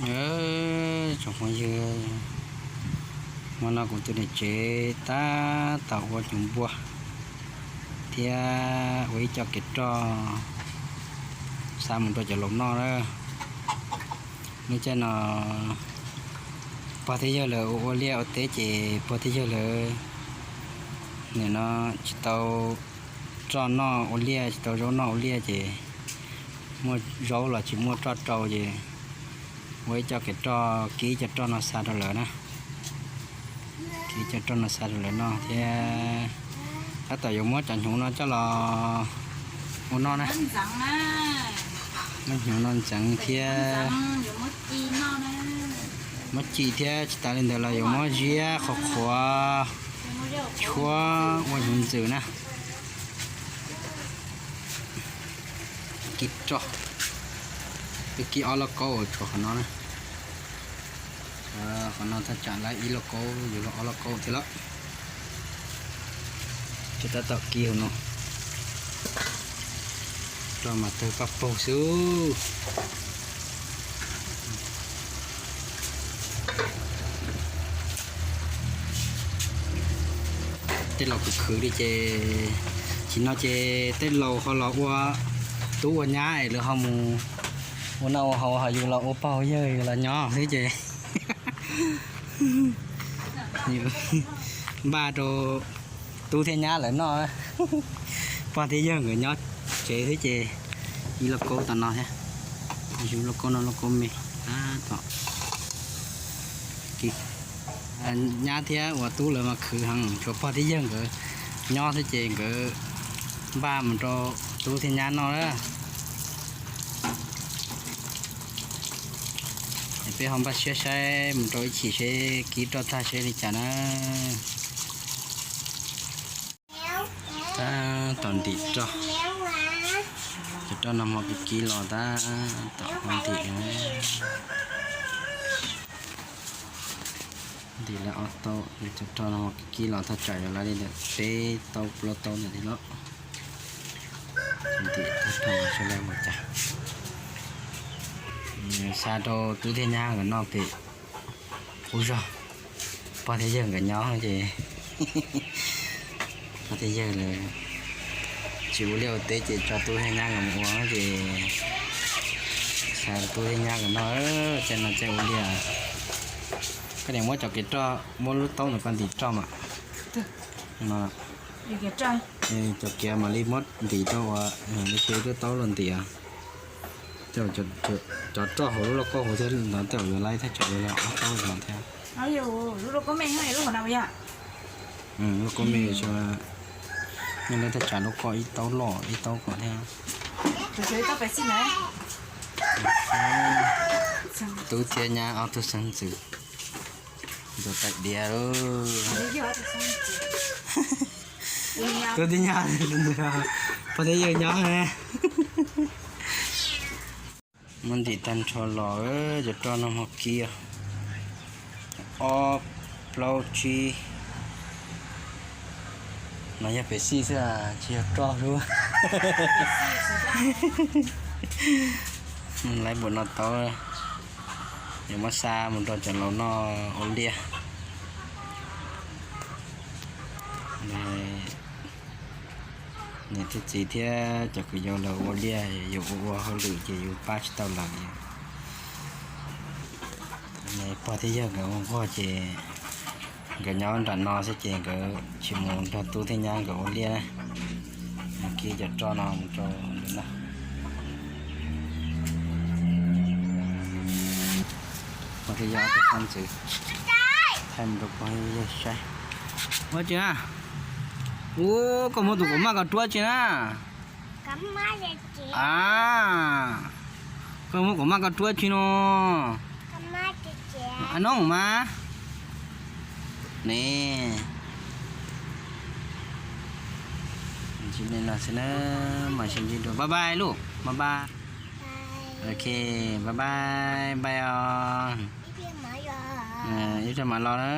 Tsoom phooj ywg, hmo no kuv tus niam tsev tab tom ua hnyuv npua thiab ua ib co kev roj xa mus rau cov laus noj na. Lub caij no pog thiab yawg lawv ua ua liaj ua teb ces pog thiab yawg lawv nim no tsis tau roj noj ua liaj, tsis tau zaub noj ua liaj ces muaj zaub los tsis muaj roj rau ces ua ib co kev roj, kib cov roj no xa rau lawv na. Kib cov roj no xa rau lawv noj thiab tab tom yuav muab cov hnyuv no coj los ua noj na. Muab hnyuv no ntxeev thiab muab ci thiab tsis tas li ntawd los yuav muab ziab qhuav qhuav tshuab ua hnyuv ntxwm na. Kib roj, twb kib ob lauj kaub uas tshuav qhov no na. Qhov no thaj tsam lawm ib lauj kaub yuav luag ob lauj kaub thiab lawm. Ces tab tom kib hauv no, roj mas tawg paj paug xwb. Tej laus khwv khwv li ces, tsis no ces tej laus ho los ua tub ua nyab es lawv ho mus ua noj ua haus, ho yus los ua pog ua yawg yus los nyob xwb ces npaj rau tub thiab nyab lawv noj. Pog thiab yawg nkawd nyob tsev xwb ces ib lauj kaub tom no thiab, lauj kaub no lauj kaub me tab tom. Nyab thiab uas tub lawv mas khwv heev, tshuav pog thiab yawg nkawd nyob xwb ces nkawd npaj mus rau tub thiab nyab noj na. Es peb ho npaj siab saib mus rau ib chim seb kib roj tag seb li cas na. Tab tom ntim roj, cov roj no hmo kib kib los tab tom ntim. Ntim lawm ob taub, cov roj no hmo kib kib los thaj tsam yuav lawv li ntawm peb taub plaub taub ntawd thiab los. Ntim tag roj seb lawv ua cas. Xa rau tub thiab nyab nkawd noj pem qub zog. Pog thiab yawg nkawd nyob ces pog thiab yawg lawv tsis ua liaj ua teb ces tso tub thiab nyab nkawd mus ua ces xa tub thiab nyab nkawd noj, caij no caij ua liaj. Koj niam muab cov kev roj, muab lub taub ntawd koj ntim roj mas. Cov kiav mam li muab ntim rau uas li lub taub los ntim. Cov roj hauv lub lauj kaub hauv thiab no tej zaum yuav laib thaj tsam yuav ob taub no thiab. Lub lauj kaub me, lub kaub me, nej laib thaj tsam lub ko ib taub loj ib taub ko thiab. Tub thiab nyab ob tug xeeb ntxwv ntxuav taim diav lawm. Tub thiab nyab, pog thiab yawg nyob. Muab ntim tag nrho los, cov roj no hmo kib ob plaub tsib. No yog pem xij xwb, tsis yog roj lub. Laib npaum no tau, yuav muab xa mus rau cov laus noj ua liaj. Niam thiab txiv thiab cov kwv yau lawv ua liaj, yus ua ua hauj lwm ces yus pab tsis tau lawv. Pog thiab yawg nkawd ua nquag ces nkawd nyob nram no xwb ces nkawd tsis mus nrog tub thiab nyab nkawd ua liaj na. Kib cov roj no mus rau ntawm no. Pog thiab yawg ob tug xeeb ntxwv thaij mus rau pog yawg saib. Ua tsi na? Ua, koj muab tus quav maj ko ruab tsi na? A, koj muab quav maj ko ruab tsi no? A, no mas. Ne, tsis li no xwb na, mas sib ntsib dua, bye bye lauj, bye bye. Ok, bye bye, bye os. Ib pliag mam los na.